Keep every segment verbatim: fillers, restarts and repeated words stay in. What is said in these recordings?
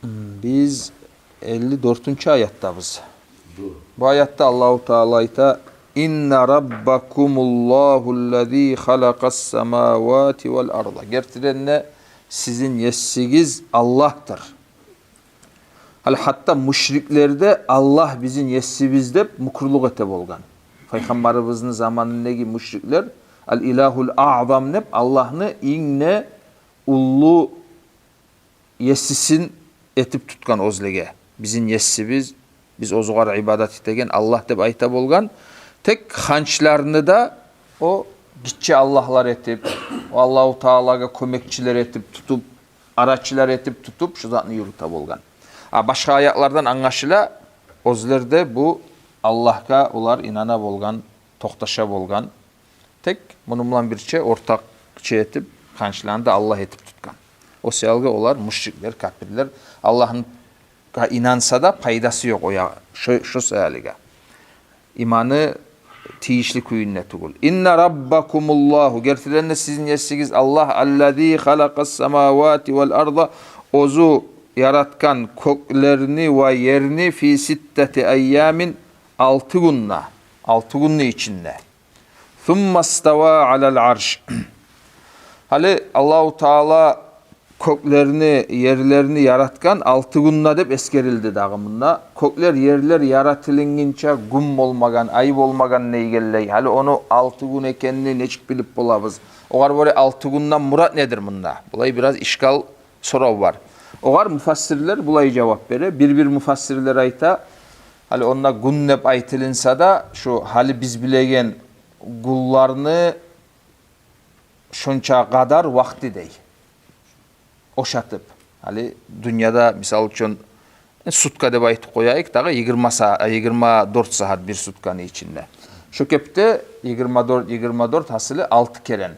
Биз элли дёртюнчю аятдабыз. Бу аятда Аллагьу Таала айта: «Инна раббакумуллагьу ллази халакъас самавати вал арда». Гертиден де сизин есигиз Аллагьдыр. Гьали гьатта мушриклер де «Аллагь бизин есибиз» деп мюкюрлюк эте болгъан. Пайхаммарыбызны заманындагъы мушриклер «Ал-илагьул аъзам» деп Аллагьны инг де уллу есисин этип тутгъан оьзлеге. «Бизин есибиз, биз оьзюгъар ибадат этеген Аллагь» деп айта болгъан. Тек ханчларыны да о гиччи аллагьлар этип, о Аллагьу Таалагъа кёмекчилер этип тутуп, арачылар этип тутуп, шу затны юрюте болгъан. А башгъа аятлардан англашыла, оьзлер де бу Аллагьгъа олар инана болгъан, токъташа болгъан. Тек муну булан бирче ортакъчы этип, ханчланы да Аллагь этип тутгъан. О саялгъа олар, мушриклер, капирлер, Аллагьгъа инанса да пайдасы ёкъ о я-, шо, шо саялыгъа. Иманы тийишли кюйюнде тюгюл. «Инна раббакумуллагьу», гертиден де сизин есигиз Аллагь, «аллази халакъас самавати вал арда», оьзю яратгъан кёклерни ва ерни, «фи ситтати айямин», алты гюнде, алты гюнню ичинде. «Сумма става алал арш». Гьали Аллагьу Таала кёклерни, ерлерни яратгъан алты гюнде деп эсгерилди дагъы мунда. Кёклер, ерлер яратылынгъынча гюн болмагъан, ай болмагъан дегенлей. Гьали ону алты гюн экенни нечик билип болабыз? Огъар гёре алты гюнден мурат недир мунда? Булай бираз ишкал сорав бар. Огъар муфассирлер булай жавап бере. Бир-бир муфассирлер айта, гьали онда гюн деп айтылынса да, шу гьали биз билеген гюнлени шонча къадар вакъти дей. Ошатып. Гьали дюньяда, мисал учун, сутка деп айтып къояйыкъ, дагъы йигирма са-, йигирма дёрт сагьат бир сутканы ичинде. Шо кепде йигирма дёрт, йигирма дёрт, гьасили алты керен.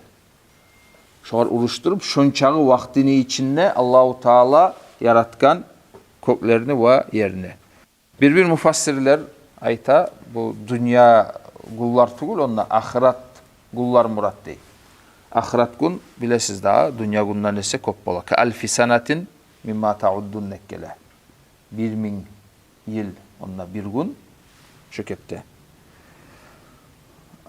Шогъар урушдуруп, шончагъы вакътини ичинде Аллагьу Таала яратгъан кёклерни ва ерни. Бир-бир муфассирлер айта, бу дюнья гюнлер тюгюл, онда ахырат гюнлер мурат дей. Ахырат гюн, билесиз дагъы, дюнья гюнден эсе кёп бола. «Ка алфи санатин мимма тауддун» деп геле. Бир минг йыл, онда бир гюн, шо кепде.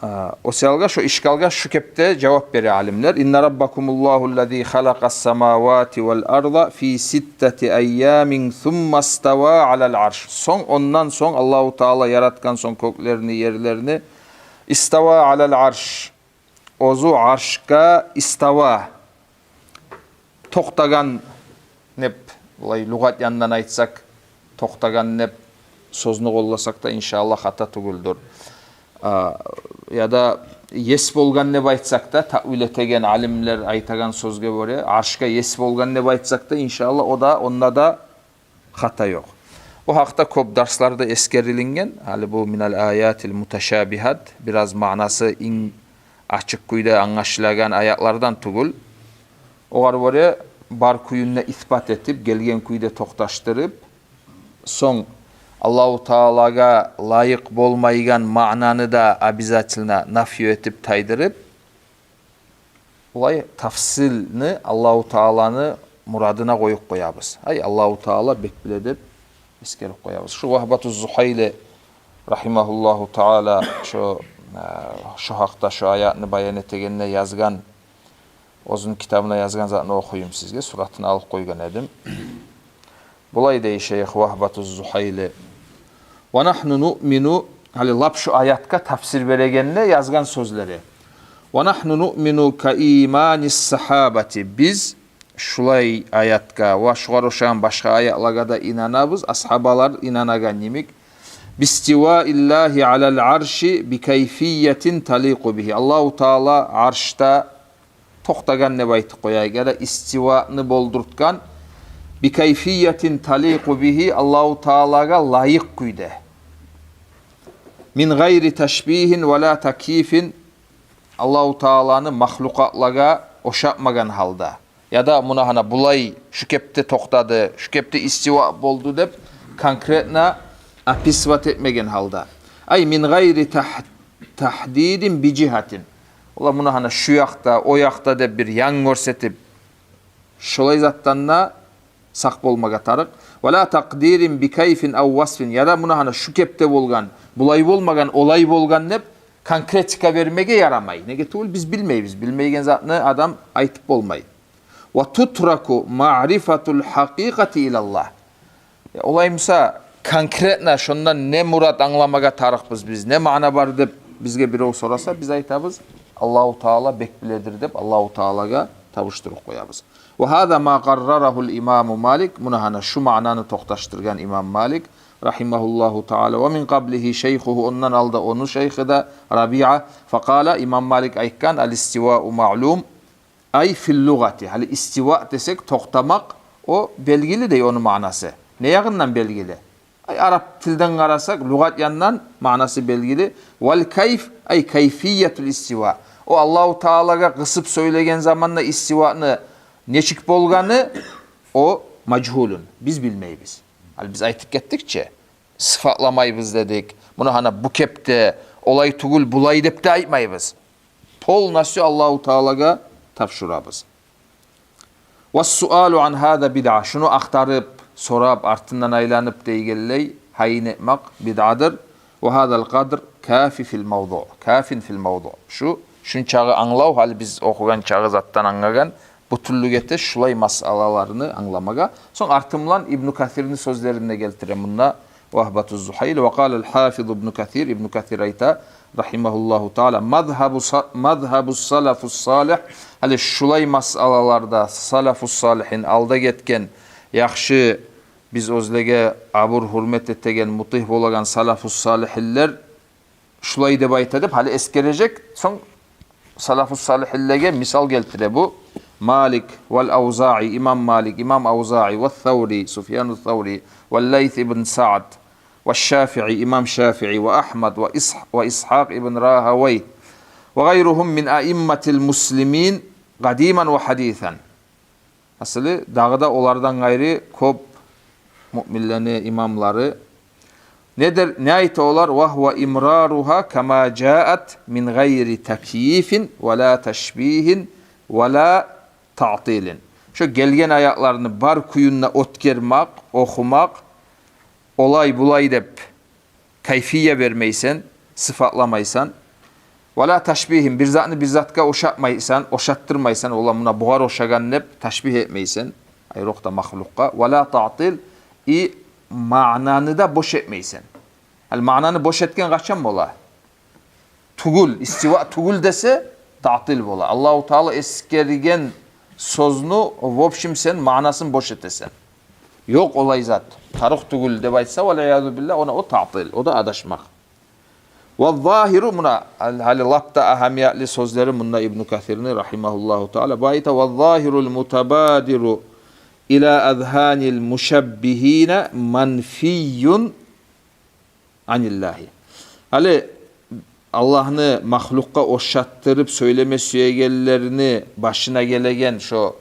А, о саялгъа, шо ишкалгъа шо кепде жавап бере алимлер. «Инна раббакумуллагьу ллази халакъас самавати вал арда фи ситтати айямин сумма става алал арш». Сонг, ондан сонг, Аллагьу Таала яратгъан сонг кёклерни, ерлерни, «истава алал арш». Оьзю аршгъа истава, токътагъан деп, булай лугъат янындан айтсакъ, токътагъан деп сёзню къолласакъ да, иншааллагь, хата тюгюлдюр. А, яда ес болгъан деп айтсакъ да, таъвил этеген алимлер айтагъан сёзге гёре, аршгъа ес болгъан деп айтсакъ да, иншааллагь, о да, онда да хата ёкъ. О гьакъда кёп дарсларда эсгерилинген. Гьали бу «минал аятил муташабигьат», бираз маънасы инг ачыкъ кюйде англашылагъан аятлардан тюгюл. Огъар гёре бар кюйюнде исбат этип, гелген кюйде токъташдырып, сонг Аллагьу Таалагъа лайыкъ болмайгъан маънаны да обязательно нафью этип, тайдырып, булай тафсилни Аллагьу Тааланы мурадына къоюп къоябыз. Ай, Аллагьу Таала бек биле деп эсгерип къоябыз. Шу Вагьбату Зухайли, рагьимагьуллагьу таала, шу, э, шу гьакъда, шу аятны баян этегенде язгъан, оьзюню китабына язгъан затны охуюм сизге, суратын алып къойгъан эдим. Булай дей шейх Вагьбату Зухайли: «Ва нагьну нуъмину», гьали лап шу аятгъа тафсир берегенде язгъан сёзлери: «Ва нагьну нуъмину ка иманис сагьабати». Биз шулай аятгъа ва шугъар ошагъан башгъа аятлагъа да инанабыз, асгьабалар инанагъан йимик. «Бистиваиллагьи алал арши бикайфиятин таликъу бигьи». Аллагьу Таала аршда токътагъан деп айтып къояйыкъ, яда истиваны болдуртгъан, «бикайфиятин таликъу бигьи», Аллагьу Таалагъа лайыкъ кюйде. «Мин гъайри ташбигьин ва ла такйифин», Аллагьу Тааланы махлукъатлагъа ошатмагъан гьалда. Яда муна гьана булай шу кепде токътады, шу кепде истива болду деп конкретно описывать этмеген гьалда. «Ай мин гъайри тагь-, тагьдидин би жигьатин». Олар муна гьана шу якъда, о якъда деп бир ян гёрсетип, шолай затдан да сакъ болмагъа тарыкъ. Ва ла такъдирин би кайфин ав васфин. Яда муна гьана шу кепде болгъан, булай болмагъан, олай болгъан деп конкретика бермеге ярамай. Неге тюгюл, биз билмейбиз. Билмейген затны адам айтып болмай. Ва тутраку маърифатул гьакъикъати илаллагь. Э, олай буса, конкретно шондан не мурат англамагъа тарыкъбыз биз, не маъна бар деп бизге бирев сораса, биз айтабыз, Аллагьу Таала бек биледир деп, Аллагьу Таалагъа тапшуруп къоябыз. Ва гьаза ма къаррарагьул имаму Малик, муна гьана шу маънаны токъташдыргъан имам Малик, рагьимагьуллагьу таала, ва мин къаблигьи шайхугьу, ондан алда ону шайхы да, Рабиа, факъала, имам Малик айтгъан, ал истивау маълум, ай фил лугъати. Гьали истива десек, токътамакъ, о белгили дей ону маънасы. Не ягъындан белгили? Ай, арап тилден къарасакъ, лугъат яндан маънасы белгили. Вал кайф, ай кайфиятул истива. О Аллагьу Таалагъа къысып сёйлеген заманда истиваны нечик болгъаны, о мажгьулун. Биз билмейбиз. Гьали биз айтып гетдик чи, сыфатламайбыз дедик. Муна гьана бу кепде, олай тюгюл, булай деп де айтмайбыз. Полностью Аллагьу Таалагъа тапшурабыз. Ва суалу ан гьаза бидъа. Шуну ахтарып, сорап, артындан айланып дейгенлей гьайын этмакъ бидъадыр. Ва гьазал къадр кафи фил мавдуъ. Кафин фил мавдуъ. Шу, шунчагъы англав, гьали биз охугъан чагъы затдан англагъан, бютюнлюк эте шулай масъалаланы англамагъа. Сонг артындан Ибну Касирни сёзлерин де гелтире мунда. Вагьбатуз Зугьайли. Ва къалал гьафиз Ибну Касир, Ибну Касир айта, рагьимагьуллагьу таала, мазгьабу са-, мазгьабу салафус салигь, гьали шулай масъалаларда салафус салигьин, алда гетген, яхшы, биз оьзлеге абур-гьюрмет этеген, мутигь болагъан салафус салигьинлер шулай деп айта деп, гьали эсгережек, сонг салафус салигьинлеге мисал гелтире бу. Малик вал Авзаи, имам Малик, имам Авзаи, ва Саври, Суфьяну Саври, вал Лайс ибн Саъд, ва Шафиъи, имам Шафиъи, ва Агьмад, ва Ис-, ва Исгьакъ ибн Рагьавайгь, ва гъайругьум мин аимматил муслимин къадиман ва гьадисан. Асли, дагъы да олардан къайры кёп муъминлени имамлары. Недир, не айта олар? Ва гьува имраругьа кама жаат мин гъайри такйифин ва ла ташбигьин ва ла таътилин. Шо гелген аятланы бар кююнде оьтгермек, охумакъ, олай-булай деп кайфия бермейсен, сыфатламайсан. Ва ла ташбигьин, бир затны бир затгъа ошатмайсан, ошатдырмайсан, ола муна бугъар ошагъан деп ташбигь этмейсен, айрокъда махлукъгъа. Ва ла таътил, и маънаны да бош этмейсен. Гьали маънаны бош этген къачан бола? Тюгюл, истива тюгюл десе, таътил бола. Аллагьу Таала эсгерген сёзню, в общем, сен маънасын бош этесен. Ёкъ олай зат, тарыкъ тюгюл деп айтса, вал иязу биллагь, она о таътил, о да адашмакъ. Ва загьиру, муна, гьали лап да агьамиятлы сёзлери мунда Ибну Касирни, рагьимагьуллагьу таала, бу айта: ва загьирул мутабадиру ила азгьанил мушаббигьина манфийюн аниллагьи. Гьали Аллагьны махлукъгъа ошатдырып сёйлеме сюегенлерини башына гелеген шо,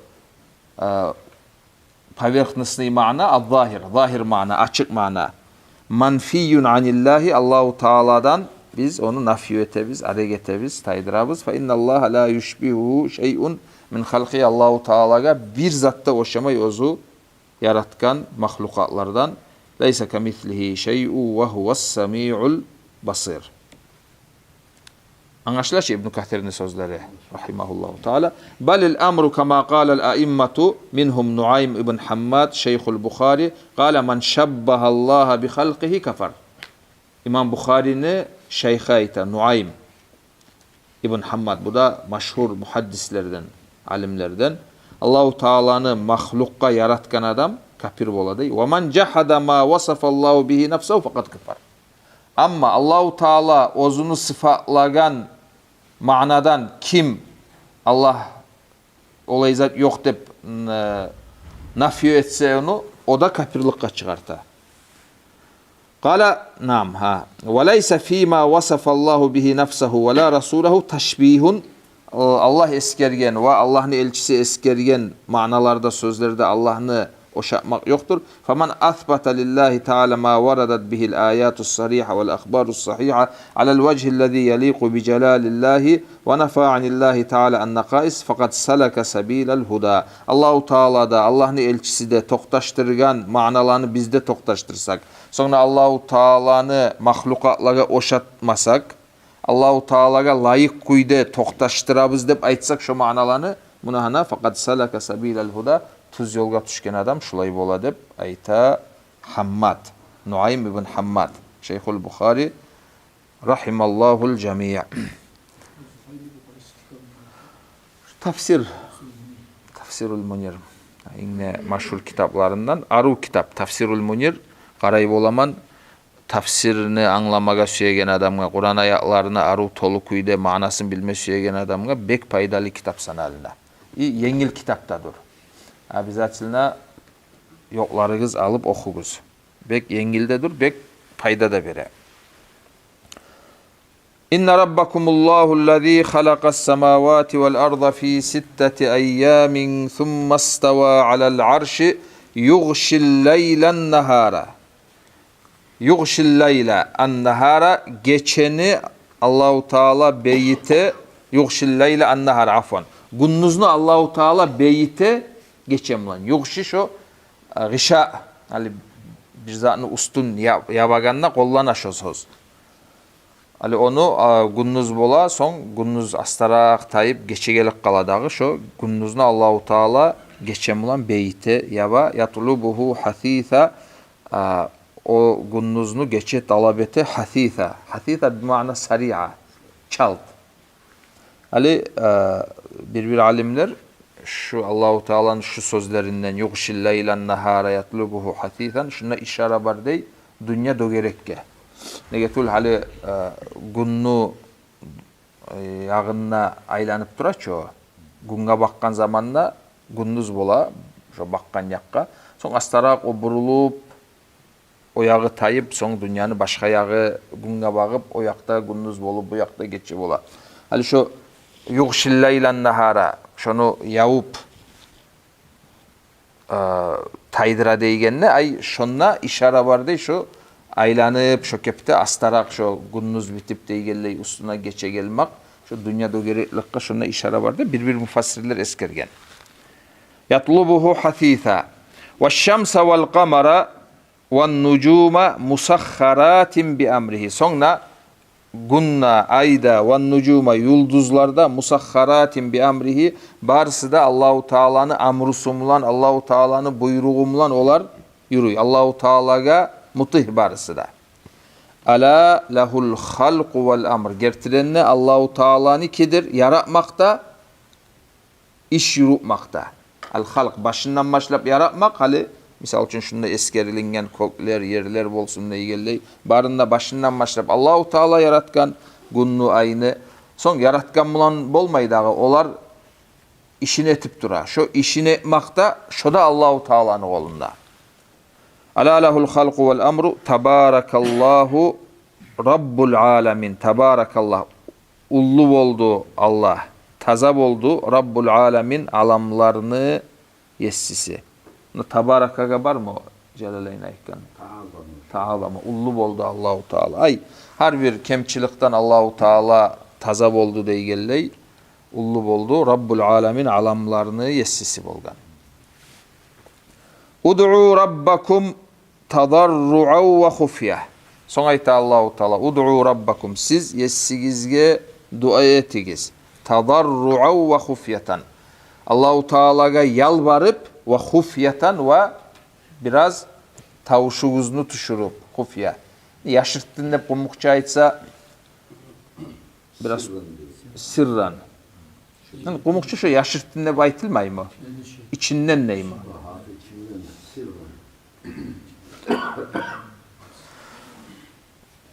э, поверхностный маъна, аз-загьир, загьир маъна, ачыкъ маъна. Манфийюн аниллагьи, Аллагьу Тааладан биз ону нафью этебиз, арек этебиз, тайдырабыз. Фа инналлагьа ла юшбигьугьу шайъун мин халкъигьи, Аллагьу Таалагъа бир зат да ошамай оьзю яратгъан махлукъатлардан. Лайса камислигьи шайъун ва гьувас самиъул басир. Англашыла чы Ибну Касирни сёзлери, рагьимагьуллагьу таала. Балил амру кама къалал аиммату, мингьум Нуайм ибн Гьаммад, шайхул Бухари, къала: ман шаббагьаллагьа би халкъигьи кафар. Имам Бухарини шайхы айта, Нуайм ибн Гьаммад, бу да машгьур мугьаддислерден, алимлерден: Аллагьу Тааланы махлукъгъа яратгъан адам капир бола, дей. Ва ман жагьада ма васафаллагьу бигьи нафсагьу факъад кафар. Амма Аллагьу Таала оьзюню сыфатлагъан маънадан ким Аллагь олай зат ёкъ деп, м, э, нафью этсе ону, о да капирликге чыгъарта. Къала, наам, гьа. Ва лайса фима васафаллагьу бигьи нафсагьу ва ла расулагьу ташбигьун. О, Аллагь эсгерген ва Аллагьны элчиси эсгерген маъналарда, сёзлерде Аллагьны ошатмакъ ёкъдур. فمن أثبت لله تعالى ما وردت به الآيات الصريحة والأخبار الصحيحة على الوجه الذي يليق بجلال الله ونفى عن الله تعالى النقائص فقد سلك سبيل الهدى. Аллагьу Таала да, Аллагьны элчиси де токъташдыргъан маъналаны биз де токъташдырсакъ, сонг да Аллагьу Тааланы махлукъатлагъа ошатмасакъ, Аллагьу Таалагъа лайыкъ кюйде токъташдырабыз деп айтсакъ шо маъналаны, муна гьана, فقد سلك سبيل الهدى, тюз ёлгъа тюшген адам шулай бола деп айта Гьаммад, Нуайм ибн Гьаммад, шайхул Бухари, رحم الله الجميع. Тафсир, Тафсирул Мунир. Инг де машгьур китапларындан, арив китап Тафсирул Мунир. Къарай боламан, тафсирни англамагъа сюеген адамгъа, Къуран аятларыны арив толу кюйде маънасын билме сюеген адамгъа бек пайдалы китап санала. И енгил китап да дюр. Обязательно ёкъларыгъыз алып охугъуз. Бек енгил де дюр, бек пайда да бере. إن ربكم الله الذي خلق السماوات والأرض في ستة أيام ثم استوى على العرش يغشي الليل النهار. يغشي الليل النهار, гечени Аллагьу Таала бейите, يغشي الليل النهار, афван. Гюндюзню Аллагьу Таала бейите гече булан. Югъши шо, э, гъиша, гьали бир затны уьстюн я-, ябагъанда къоллана шо сёз. Гьали ону, а, гюндюз бола, сонг гюндюз астаракъ тайып, гече гелип къала дагъы, шо гюндюзню Аллагьу Таала гече булан бейите, яба, يطلبه حثيثا, а, о гюндюзню гече талап эте, حثيثا. حثيثا بمعنى سريعا, чалт. Гьали, э, бир-бир алимлер шу Аллагьу Тааланы шу сёзлеринден, يغشي الليل النهار يطلبه حثيثا, шунда ишара бар дей дюнья дёгерекге. Неге тюгюл гьали, э, гюнню, э, ягъында айланып тура чы о. Гюнге бакъгъан заманда гюндюз бола, шо бакъгъан якъгъа. Сонг астаракъ о бурулуп, о ягъы тайып, сонг дюньяны башгъа ягъы гюнге багъып, о якъда гюндюз болуп, бу якъда гече бола. Гьали шо يغشي الليل النهار, шону явуп, э, тайдыра дегенде, ай, шонда ишара бар дей, шо айланып, шо кепде астаракъ, шо гюндюз битип дегенлей, уьстюне гече гелмек, шо дюнья дёгерекликге шонда ишара бар деп бир-бир муфассирлер эсгерген. يطلبه حثيثا. والشمس والقمر والنجوم مسخرات بأمره. Сонг да гюн де, ай да, والنجوم, юлдузлар да, مسخرات بأمره, барысы да Аллагьу Тааланы амрусу булан, Аллагьу Тааланы буйругъу булан олар юрюй. Аллагьу Таалагъа мутигь барысы да. ألا له الخلق والأمر. Гертиден де Аллагьу Тааланыкидир яратмакъ да, иш юрютмек де. Ал-халкъ, башындан башлап яратмакъ, гьали, мисал учун, шунда эсгерилинген кёклер, ерлер болсун дегенлей, барын да башындан башлап Аллагьу Таала яратгъан, гюнню, айны. Сонг яратгъан булан болмай дагъы, олар ишин этип тура. Шо ишин этмек де, шо да Аллагьу Тааланы къолунда. ألا له الخلق والأمر تبارك الله رب العالمين. تبارك الله. Уллу болду Аллагь, таза болду, رب العالمين, аламланы есиси. Муна табаракагъа бармы Жалалейн айтгъан? تعظم. تعظم. Уллу болду Аллагьу Таала. Ай, гьар бир кемчиликден Аллагьу Таала таза болду дегенлей, уллу болду, رب العالمين, аламланы есиси болгъан. ادعوا ربكم تضرعا وخفية. Сонг айта Аллагьу Таала: ادعوا ربكم, сиз есигизге дуа этигиз. تضرعا وخفية. Аллагьу Таалагъа ялбарып, وخفية, ва бираз тавушугъузну тюшюрюп, خفية. Яшыртгъын деп къумукъча айтса, бираз سرا. Сирран. Энни къумукъча шо яшыртгъын деп айтылмаймы? Ичинден дейми? Агьа, ичинден, сирран.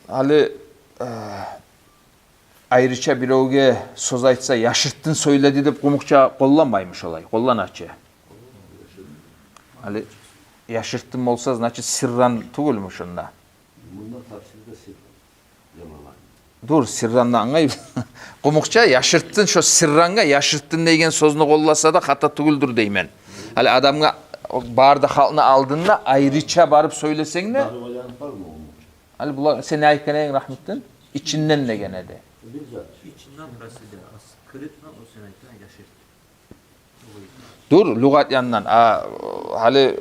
Гьали, э, айрыча биревге сёз айтса, яшыртгъын сёйледи деп къумукъча къолланмаймы шолай? Къоллана чы. Гьали яшыртгъын болса, значит, сирран тюгюлмю шунда? Мунда тафсирде сирран. Дюр, сирранны англайбыз. Къумукъча яшыртгъын, шо сиррангъа яшыртгъын деген сёзню къолласа да хата тюгюлдюр деймен. Гьали адамгъа О бары да халкъны алдында айрыча барып сёйлесенг де. Дагъы вариант бармы ону? Гьали булар сен айтгъан эдинг, Рагьмутдин, ичинден деген эди. Бир зат. Ичинден процедура, а скрытно, о сен айтгъан яшыртгъын. Дюр, лугъат янындан. А гьали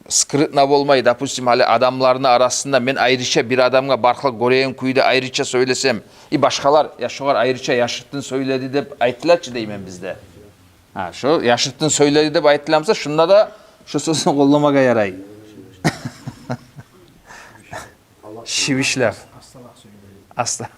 скрытно болмай, допустим, гьали адамланы арасында мен айрыча бир адамгъа бархла гёреген кюйде айрыча сёйлесем, и башгъалар, я шогъар айрыча яшыртгъын сёйледи деп айтыла чы деймен бизде. Гьа, шо яшыртгъын сёйледи деп айтыла буса, шунда да шо сёзню къолламагъа ярай. Шивишлеп. Аста.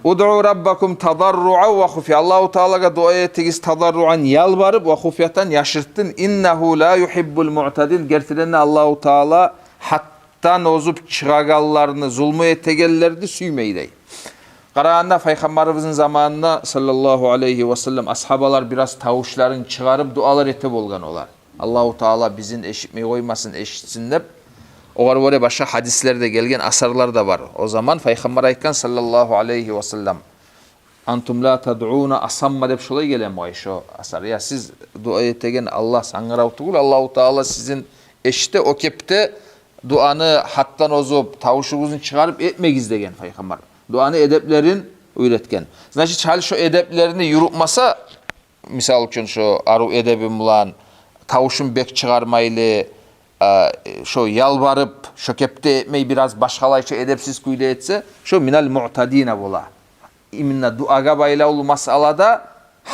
Удъу раббакум тадарруан ва хуфия. Аллагьу Таалагъа дуа этигиз тадарруан, ялбарып, ва хуфиятан, яшыртгъын. Иннагьу ла югьиббул муътадин. Гертиден де Аллагьу Таала гьатдан озуп чыгъагъанланы, зулму этегенлени сюймей дей. Къарагъанда, Пайхаммарыбызны заманында, саллаллагьу алайгьи ва саллам, асгьабалар бираз тавушларын чыгъарып дуалар эте болгъан олар. Аллагьу Таала бизин эшитмей къоймасын, эшитсин деп. Огъар гёре башгъа гьадислер де гелген, асарлар да бар. О заман Пайхаммар айтгъан, саллаллагьу алайгьи ва саллам: «Антум ла тадъуна асамма», — деп шолай гелеми гьай шо асар. Я сиз дуа этеген Аллагь сангырав тюгюл, Аллагьу Таала сизин эшите, о кепде дуаны гьатдан озуп, тавушугъузну чыгъарып этмегиз деген Пайхаммар. Дуаны эдеплерин уьйретген. Значит, гьали шо эдеплерин юрютмесе, мисал учун, шо арив эдеби булан, тавушун бек чыгъармайлы, а, шо ялбарып, шо кепде этмей, бираз башгъалайча эдепсиз кюйде этсе, шо минал муътадина бола. Именно дуагъа байлавлу масъалада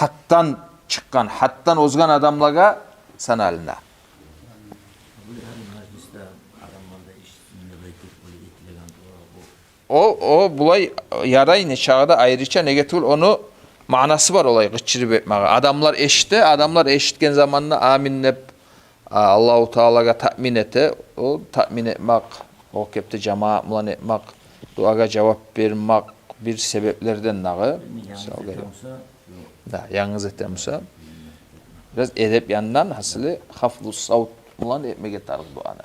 гьатдан чыкъгъан, гьатдан озгъан адамлагъа санала. О, о, булай ярай, нечакъы да айрыча, неге тюгюл, ону маънасы бар олай къычырып этмеге. Адамлар эшите, адамлар эшитген заманда амин деп, а, Аллагьу Таалагъа таъмин эте. О таъмин этмек, о кепде жамаат булан этмек, дуагъа жавап бермек бир себеплерден дагъы. Янгыз эте буса, да, янгыз эте буса. Бираз эдеп янындан, гьасили, хафду савт булан этмеге тарыкъ дуаны.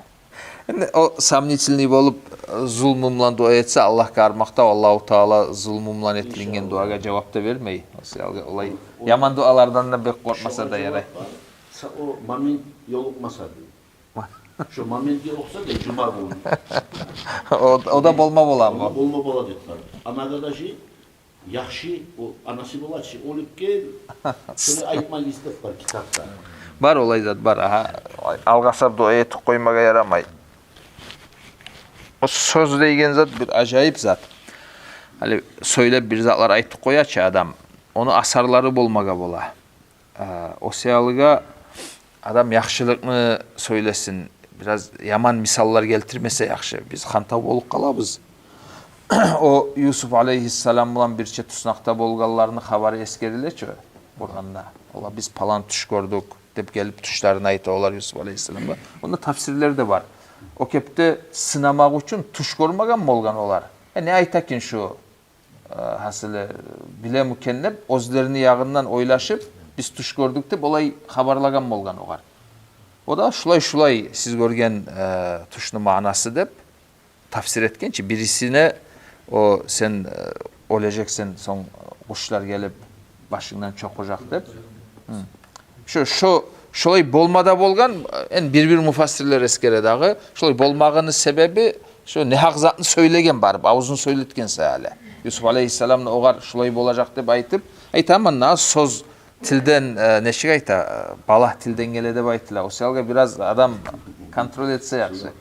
Энди о сомнительный болуп, зулму булан дуа этсе, Аллагьгъа армакътав, Аллагьу Таала зулму булан этилинген дуагъа жавап да бермей. О саялы олай яман дуалардан да бек къоркъмаса да ярай. О момент ёлукъмаса дей. Шо момент ёлукъса дей, жума гюн. О, о да болма бола. О да болма бола деп бар. Анагъа да шо яхшы, о анасы бола чы, оьлюп гел. Шону айтма листов бар китапда. Бар олай зат, бар, агьа. Алгъасап дуа этип къоймагъа ярамай. О сёз деген зат бир ажайып зат. Гьали сёйлеп бир затлар айтып къоя чы адам. Ону асарлары болмагъа бола. А, о саялы адам яхшылыкъны сёйлесин, бираз яман мисаллар гелтирмесе яхшы. Биз хантав болуп къалабыз. О Юсуп алейгьиссалам булан бирче туснакъда болгъанланы хабары эсгериле чи Къуранда. Олар: «Биз палан тюш гёрдюк», — деп гелип тюшлерин айта олар Юсуп алейгьиссаламгъа. Онда тафсирлер де бар. О кепде сынамакъ учун тюш гёрмеген болгъан олар. Э, не айта экен шу? Э, гьасили, билеми экен деп, оьзлерини ягъындан ойлашып, «Биз тюш гёрдюк», — деп олай хабарлагъан болгъан огъар. О да: «Шулай-шулай сиз гёрген, э, тюшню маънасы», — деп тафсир этген чи. Бирисине: «О сен, э, оьлежексен, сонг къушлар гелип башынгдан чокъужакъ», — деп. Гьы. Шо, шо, шолай болма да болгъан, энди бир-бир муфассирлер эсгере дагъы. Шолай болмагъыны себеби, шо негьакъ затны сёйлеген барып, авзун сёйлетген саялы. Юсуп алейгьиссаламны огъар шолай болажакъ деп айтып, айтаман да, сёз тилден, э, нечик айта, э, балагь тилден геле деп айтыла. О саялы бираз адам контроль этсе яхшы.